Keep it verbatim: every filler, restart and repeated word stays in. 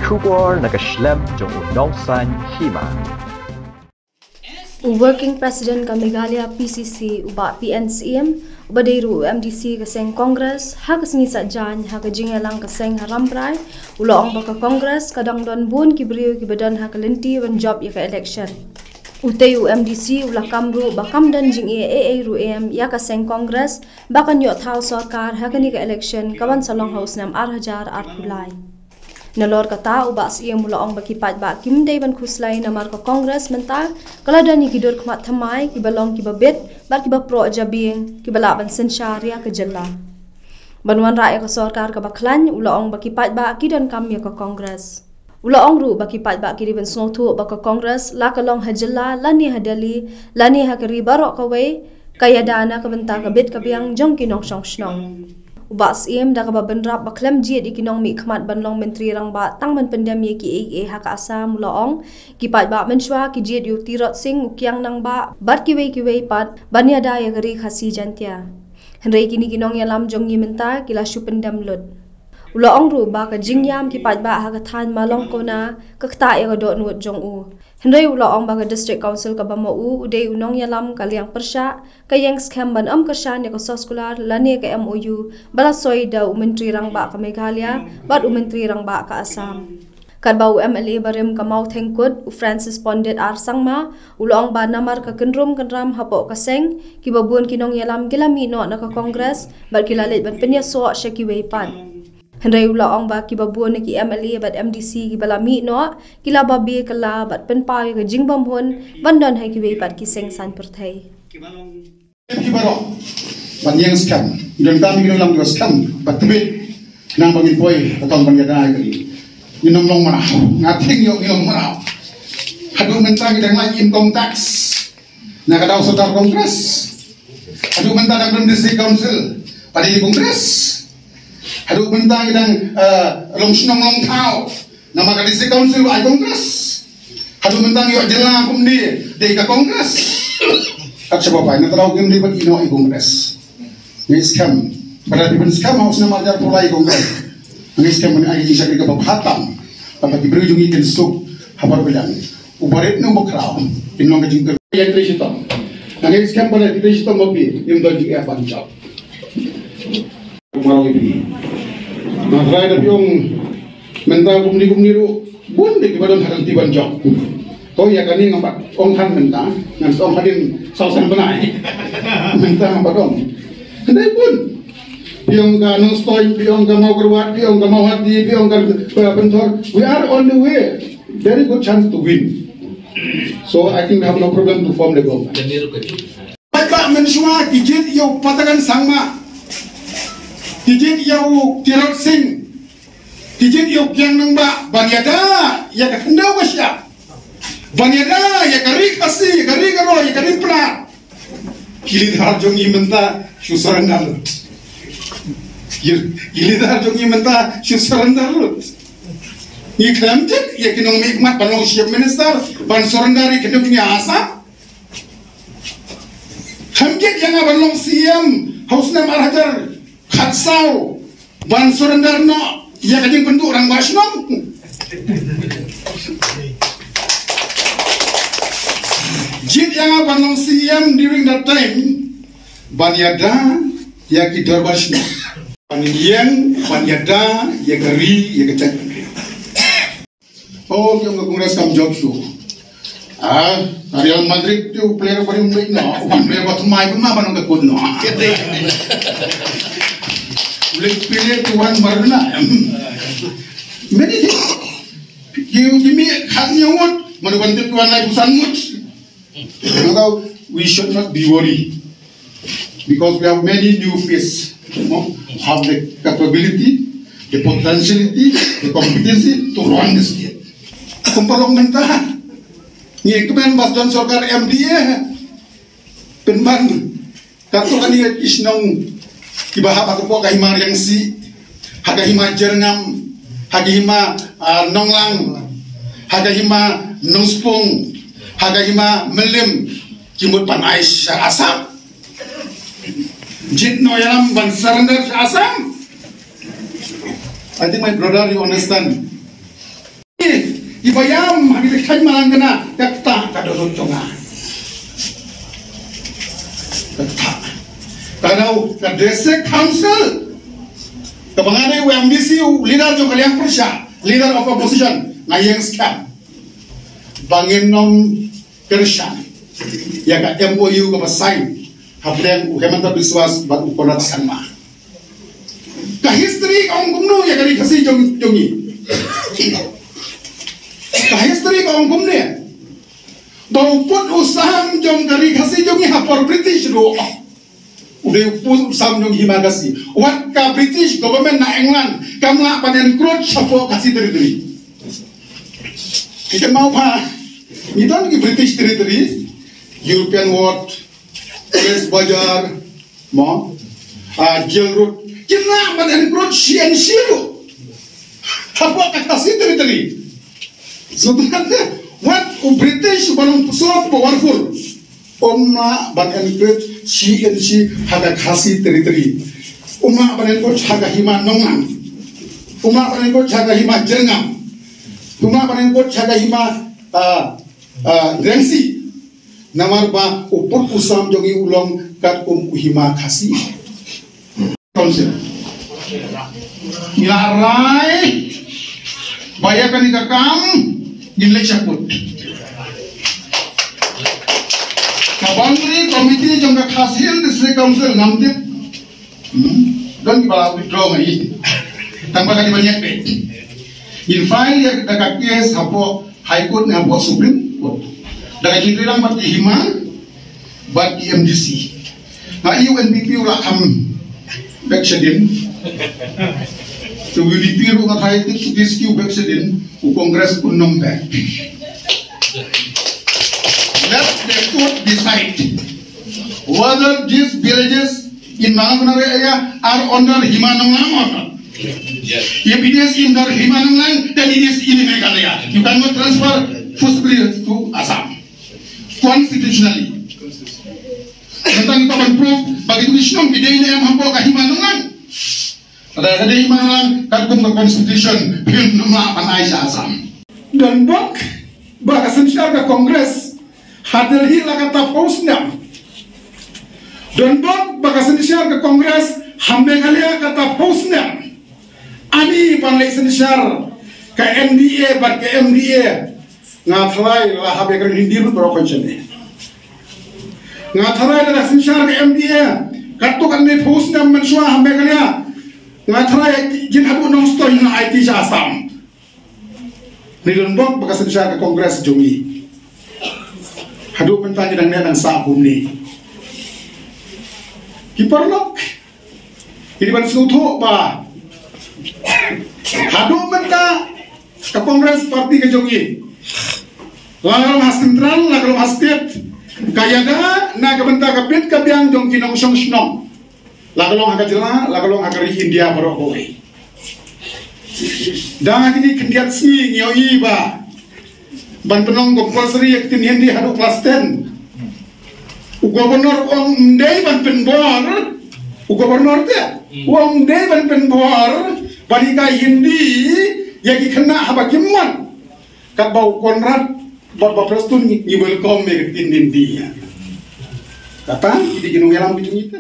Khubor na ka shlem jong u nongsan hima. U Working President ka Meghalaya P C C, u Bah P N Syiem, uba dei ruh u M D C ka seng Congress, ha ka sngi Saitjaiñ, ha ka jingïalang ka seng ha Rambrai, u la ong ba ka Congress ka dang don bun ki briew kiba don ha ka lynti ban jop ïa ka election. Utei u M D C u la kam ruh ba kam don jingeh ei ei ruh em ïa ka seng Congress ba kan ïoh thaw sorkar ha kane ka election ka ban sa long ha u snem ar hajar arphew lai. Nalor kata, u Bah Syiem u la ong ba ki paidbah kim dei ban khuslai namar ka Congress mynta ka la don ïa ki dur khmat thymmai kiba long kiba bit bad kiba proh jabieng kiba lah ban synshar ïa ka jylla. Ban wanrah ïa ka sorkar kaba khlaiñ, u la ong ba ki paidbah ki donkam ïa ka Congress. U la ong ruh ba ki paidbah ki dei ban sngewthuh ba ka Congress la ka long ha jylla lane ha Delhi lane ha ka ri baroh kawei, ka ïada na ka bynta ka bit ka biang jong ki nongshong shnong. U Bah Syiem da kaba bynrap ba khlem jied ïa ki nongmihkhmat ban long Myntri Rangbah tang ban pyndem ïa kiei kiei ha ka Assam, u la ong, ki paidbah mynshuwa ki jied ïa u Tirot Sing, u Kiang Nangbah bad kiwei kiwei pat ban ïada ïa ka ri Khasi Jaiñtia. Hynrei kine ki nongïalam jong ngi mynta ki la shu pyndem lut. U la ong ruh ba ka jingïam ki paidbah ha ka thaiñ Malong Kona ka ktah ïa ka dohnud jong u. Hynrei u la ong ba ka District Council kaba ma u u dei u nongïalam ka liang pyrshah, ka ïeng skhem ban ym kyrshan ïa ka soskular lane ka M O U ba la soi da u Myntri Rangbah ka Meghalaya bad u Myntri Rangbah ka Assam. Katba u M L A barim ka Mawthengkut, u Francis Pondit R Sangma, u la ong ba namar ka kynrum kynram hapoh ka seng, kiba bun ki nongïalam ki la mih noh na ka Congress bad ki la leit ban pynïasoh sha kiwei pat. Hynrei u la ong ba kiba bun na ki M L A bad M D C kiba la mih noh ki la babe kylla bad pynpaw ïa ka jingbymhun ban don ha kiwei pat ki seng saiñ pyrthei. Ki baroh ban ïeng skhem, ngi donkam ïa ki nongïalam kiba skhem bad tbit, khnang ba ngin poi ka tong ban ïada ïa ka ri. Ngin ym long mraw, nga tieng ïoh ngin ym long mraw. Haduh mynta ngi dang lait income tax na ka daw sorkar Congress. Haduh mynta dang don District Council pat dei Congress. Haduh mynta ngi dang, eh, long shnong long thaw namar ka District Council ba ai Congress. Haduh mynta ngi ïoh jylla kumne dei ka Congress. Kat shaba bai na thaw kim dei ban ïoh i Congress. Ngi skhem ba da phi pynskhem ha u snem ar hajar arphew lai i Congress. Ngi skhem ban ai ka jingshakri kaba bha tam bad ba ki briew jong ngi kin suk ha bar bynta. U barit ne u bakhraw kin long ka jingkyrkhu. Ïa trei shitom. Ngi skhem ba da trei shitom ba phi im don jingeh ban jop. Kumaro ïa phi. Nga trai da phi ong mynta kumne kumne ruh bun de kiba don ha ka lynti ban jop. To ïa kane ngam pat ong khan mynta, ngan sa ong hadien saw san bnai. Mynta ngam pat ong. Hynrei bun. Phi ong ka Nongstoiñ, phi ong ka Mawkyrwat, phi ong ka Mawhati, phi ong ka, eh, Pynthor. We are on the way. Very good chance to win. So I think we have no problem to form the government. Paidbah mynshuwa ki jied ïa u Patagan Sangma, ki jied ïa u Tirot Sing, ki jied ïa u Kiang Nangbah ban ïada ïa ka khyndew ka shyiap, ban ïada ïa ka ri Khasi, ïa ka ri Garo, ïa ka ri Pnar. Ki leader jong ngi mynta shu surrender lut. Ki, ki leader jong ngi mynta shu surrender lut. Ngi khlem jied ïa ki nongmihkhmat ban long Chief Minister, ban surrender ïa ki nongmihkhmat Assam. Khlem jied ïa nga ban long C M ha u snem ar hajar khatsaw ban surrender noh ïa ka jingpynduh rangbah shnong. Jied ïa nga ban long C M during that time ban ïada ïa ki dorbar shnong, ban ïeng ban ïada ïa ka ri ïa ka jaitbynriew. Oh, ki ong ka Congress kam jop shuh. Ah, ka Real Madrid te u player ba rim beit noh, u player ba thymmai beit ma ban ong ka coach noh. U leh Pele te wan Maradona. Many things. Ki, ki mih khatñiew ngut, mano ban tip wan laiphew san ngut. Now, we should not be worried because we have many new faces, you know, have the capability, the potentiality, the competency to run the state. Kum paralok mynta, ngi kmen ba don sorkar M D A, pynban katto katne ki shnong kiba hap ha ka pok ka hima Riangsi, ha ka hima Jyrngam, ha ka hima, ah, Nonglang, ha ka hima Nongspung, ha ka hima Mylliem, ki mut ban ai sha Assam. Jied noh ïalam ban surrender sha Assam. I think my brother, you understand. Kiba ïam ha ki thaiñ malang kane, ka ktah ka dohnud jong nga. Ka ktah. Ka dei ka District Council. Kaba nga dei u MDC, u leader jong ka liang pyrshah, leader of opposition, nga ïeng skhem ba ngin ym kyrshan ïa ka MOU kaba sign hapdeng u Himanta Biswas bad u Conrad Sangma. Ka history ka ong kumno ïa ka Ri Khasi jong, jong ngi? Ka history ka ong kumne. Ba u pud u sam jong ka Ri Khasi jong ngi ha por British ruh u dei u pud u sam jong Hima Khasi. Wat ka British government na England kam lah ban encroach shapoh Khasi territory. Ki kynmaw ba ngi don ki British territory, European Ward, West Bazar, mo, ah, Jail Road. Kim lah ban encroach shi inch ruh hapoh ka Khasi territory. So, wat u British u ba long so powerful, um lah ban encroach shi inch ha ka Khasi territory. Um lah ban encroach ha ka Hima Nonglang. Um lah ban encroach ha ka Hima Jyrngam. Um lah ban encroach ha ka Hima, ah, ah, Rengsi. Namar ba u pud u sam jong ngi u long katkum u Hima Khasi. Council. Ngi la rai ba ïa kane ka kam ngin leit sha court. Ka Boundary Committee jong ka Khasi Hills District Council ngam tip. Hmm? Don kiba la withdraw ngi. Tang ba ka dei ban ïa peit. Ngin file ïa ka case hapoh High Court ne hapoh Supreme Court. Da ka jingtreilang bad ki Hima bad ki MDC. Nga ïohi u NPP u la kham bek shadien. Te u UDP ruh nga tharai te u PDS ki u bek shadien, u Congress u nym bek. Let the court decide whether these villages in Malankonari area are under Hima Nonglang or not. Yes. If it is under Hima Nonglang, then it is in Meghalaya. You cannot transfer forcibly to Assam. Constitutionally. Tang ïa ka ban proof ba kito ki shnong ki dei ne em hapoh ka Hima Nonglang. Lada ka dei Hima Nonglang, katkum ka constitution, phin ym lah ban ai sha Assam. Donbok ba ka synshar ka Congress ha Delhi la ka tap haus niam. Donbok ba ka synshar ka Congress ha Meghalaya ka tap haus niam. Ani ban leit synshar ka NDA bad ka MDA. Nga tharai la hap ïa ka Hindi ruh baroh kawei. Nga tharai la synshar ka MDA katto katne phew snem mynshuwa ha Meghalaya. Nga tharai kin haduh Nongstoiñ nga aiti sha Assam. Ni donbok ba ka synshar ka Congress jong ngi. Haduh mynta ngi dang neh dang sah kumne. Ki paralok. Ki dei ban sngewthuh ba haduh mynta ka Congress Party ka jong ngi, la ka long ha central, la ka long ha state, ka ïada na ka bynta ka bit ka biang jong ki nongshong shnong, la ka long ha ka jylla, la ka long ha ka ri India baroh kawei. Da kine khyndiat sngi ngi ïohi ba ban pynlong compulsory ïa ka ktien Hindi haduh klas ten. U governor u ong ym dei ban pynbor, u governor te u ong ym dei ban pynbor ban hikai Hindi ïa ki khynnah haba kim mon. Katba u Conrad bad Bah Prestone ngi welcome ïa ka ktien Hindi. Kata ki dei ki nongïalam ki jong ngi te.